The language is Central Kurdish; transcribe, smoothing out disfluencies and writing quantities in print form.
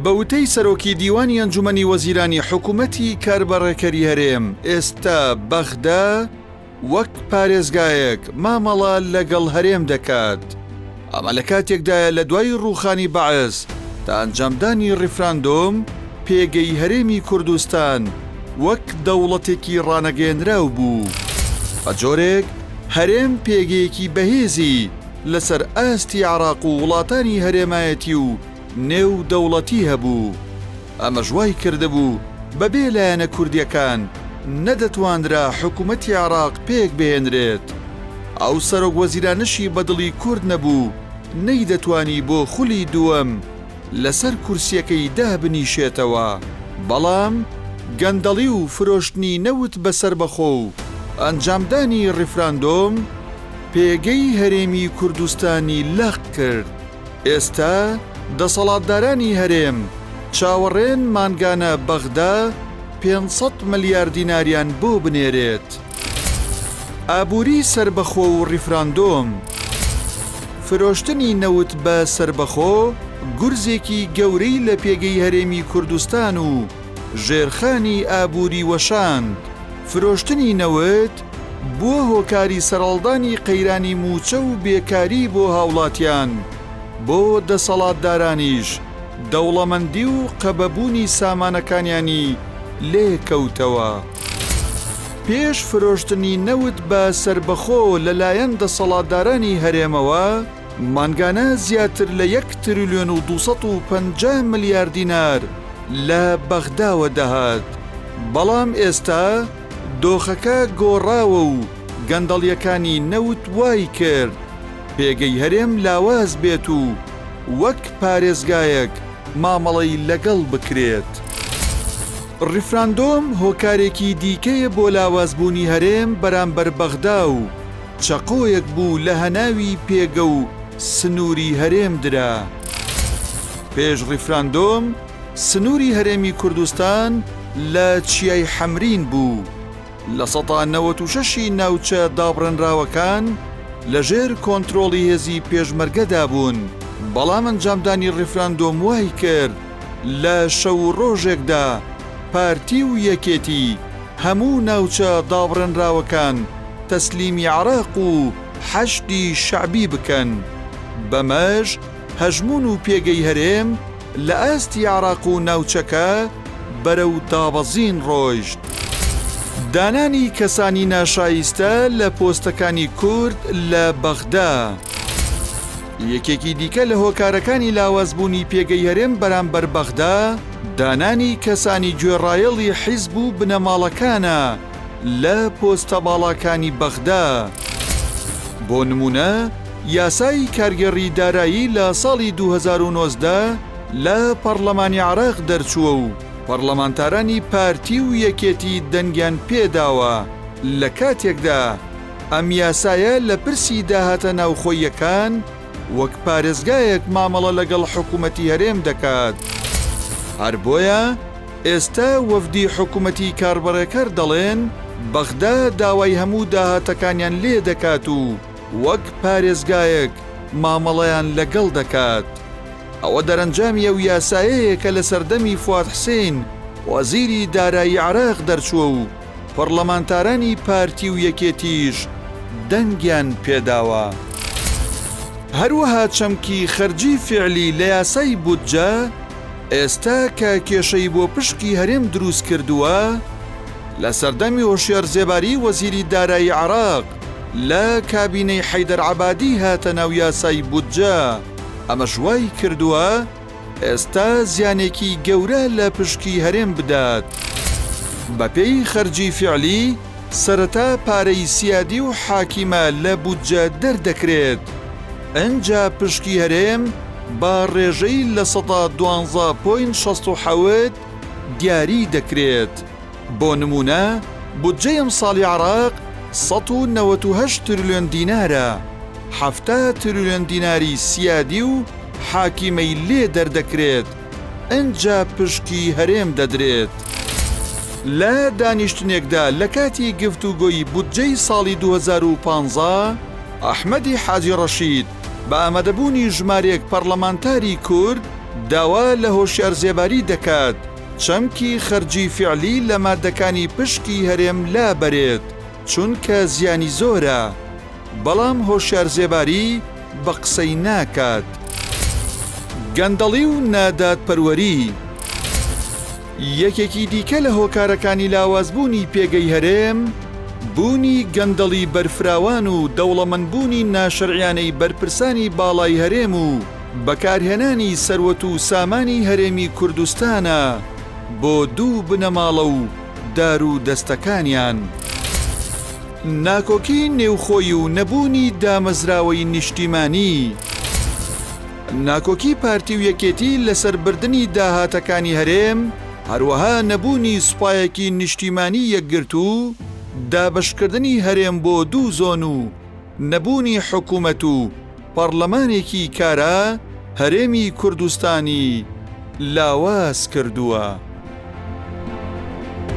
بە وتەی سەرۆکی دیوانی ئەنجومەنی وەزیرانی حکومەتی کاربەڕێکەری هەرێم، ئێستا بەغدا وەک پارێزگایەک مامەڵە لەگەڵ هەرێم دەکات. ئەمە لە کاتێکدایە لە دوای ڕووخانی بەعس تا ئەنجامدانی ڕیفراندۆم، پێگەی هەرێمی کوردستان وەک دەوڵەتێکی ڕانەگەیەنراو بوو. بە جۆرێک هەرێم پێگەیەکی بەهێزی لەسەر ئاستی عێراق و وڵاتانی هەرێمایەتی و نێودەوڵەتی هەبوو، ئەمەش وای کردبوو بەبێ لایەنە کوردییەکان نەدەتوانرا حکومەتی عێراق پێکبهێنرێت. ئەو سەرۆک وەزیرانەشی بەدڵی کورد نەبوو نەیدەتوانی بۆ خولی دووەم لەسەر کورسییەکەی دابنیشێتەوە، بەڵام گەندەڵی و فرۆشتنی نەوت بە سەربەخۆ و ئەنجامدانی ڕیفراندۆم پێگەی هەرێمی کوردستانی لەق کرد. ئێستا دەسەڵاتدارانی هەرێم چاوەڕێن مانگانە بەغدا 500 ملیار دیناریان بۆ بنێرێت. ئابووری سەربەخۆ و ڕیفراندۆم. فرۆشتنی نەوت بە سەربەخۆ گورزێکی گەورەی لە پێگەی هەرێمی کوردستان و ژێرخانی ئابووری وەشاند. فرۆشتنی نەوت بووە هۆکاری سەرهەڵدانی قەیرانی مووچە و بێکاری بۆ هاوڵاتیان، بۆ دەسەڵاتدارانیش دەوڵەمەندی و قەبەبوونی سامانەکانیانی لێ کەوتەوە. پێش فرۆشتنی نەوت بە سەربەخۆ لەلایەن دەسەڵاتدارانی هەرێمەوە، مانگانە زیاتر لە یەک تریلیۆن و 250 ملیار دینار لە بەغداوە دەهات، بەڵام ئێستا دۆخەکە گۆڕاوە و گەندەڵییەکانی نەوت وای کرد پێگەی هەرێم لاواز بێت و وەک پارێزگایەک مامەڵەی لەگەڵ بکرێت. ڕیفراندۆم هۆکارێکی دیکەیە بۆ لاوازبوونی هەرێم بەرامبەر بەغدا و چەقۆیەک بوو لە هەناوی پێگە و سنووری هەرێم درا. پێش ڕیفراندۆم سنووری هەرێمی کوردستان لە چیای حەمرین بوو. 96% ی ناوچە دابڕێنراوەکان لەژێر کۆنترۆڵی هێزی پێشمەرگەدا بوون، بەڵام ئەنجامدانی ڕیفراندۆم وای کرد لە شەو و ڕۆژێکدا پارتی و یەکێتی هەموو ناوچە دابڕێنراوەکان تەسلیمی عێراق و حەشدی شەعبی بکەن، بەمەش هەژموون و پێگەی هەرێم لە ئاستی عێراق و ناوچەکە بەرەو دابەزین ڕۆیشت. دانانی کەسانی ناشایستە لە پۆستەکانی کورد لە بەغدا. یەکێکی دیکە لە هۆکارەکانی لاوازبوونی پێگەی هەرێم بەرامبەر بەغدا، دانانی کەسانی گوێڕایەڵی حیزب و بنەماڵەکانە لە پۆستە باڵاکانی بەغدا. بۆ نموونە یاسای کارگێڕی دارایی لە ساڵی 2019 لە پەڕلەمانی عێراق دەرچووە و پەڕلەمانتارانی پارتی و یەکێتی دەنگیان پێداوە، لە کاتێکدا ئەم یاسایە لە پرسی داهاتە ناوخۆییەکان وەک پارێزگایەک مامەڵە لەگەڵ حکومەتی هەرێم دەکات. هەر بۆیە ئێستا وەفدی حکومەتی کاربەڕێکەر دەڵێن بەغدا داوای هەموو داهاتەکانیان لێ دەکات و وەک پارێزگایەک مامەڵەیان لەگەڵ دەکات. ئەوە دەرەنجامی ئەو یاسایەیە کە لە سەردەمی فواد حسین وەزیری دارایی عێراق دەرچووە و پەڕلەمانتارانی پارتی و یەکێتیش دەنگیان پێداوە. هەروەها چەمکی خەرجی فیعلی لە یاسای بودجە ئێستا کە کێشەی بۆ پشکی هەرێم دروست کردووە، لە سەردەمی هۆشیار زێباری وەزیری دارایی عێراق لە کابینەی حەیدەر عەبادی هاتە ناو یاسای بودجە، ئەمەش وای کردووە ئێستا زیانێکی گەورە لە پشکی هەرێم بدات. بەپێی خەرجی فیعلی، سەرەتا پارەی سیادی و حاکیمە لە بودجە دەردەکرێت، ئنجا پشکی هەرێم بە ڕێژەی 12 point 67 دیاری دەکرێت. بۆ نموونە بودجەی ئەمساڵی عێراق 198 ترلیۆن دینارە، 70 ترلیۆن دیناری سیادی و حاکیمەی لێ دەردەکرێت، ئنجا پشکی هەرێم دەدرێت. لە دانیشتنێکدا لە کاتی گفتوگۆی بودجەی ساڵی 2015، ئەحمەدی حاجی ڕەشید بە ئامادەبوونی ژمارەیەک پەڕلەمانتاری کورد. داوا لە هۆشیار زێباری دەکات چەمکی خەرجی فیعلی لە مادەکانی پشکی هەرێم لابەرێت چونکە زیانی زۆرە، بەڵام هۆشیار زێباری بە قسەی ناکات. گەندەڵی و نادادپەروەری یەکێکی دیکە لە هۆکارەکانی لاوازبوونی پێگەی هەرێم، بوونی گەندەڵی بەرفراوان و دەوڵەمەندبوونی ناشەرعیانەی بەرپرسانی باڵای هەرێم و بەکارهێنانی سەروەت و سامانی هەرێمی کوردستانە بۆ دوو بنەماڵە و دار و دەستەکانیان. ناکۆکی نێوخۆی و نەبوونی دامەزراوەی نیشتیمانی. ناکۆکی پارتی و یەکێتی لەسەر بردنی داهاتەکانی هەرێم، هەروەها نەبوونی سوپایەکی نیشتیمانی یەکگرتوو، دابەشکردنی هەرێم بۆ دوو زۆن و نەبوونی حکومەت و پەڕلەمانێکی کارا هەرێمی کوردستانی لاواز کردووە.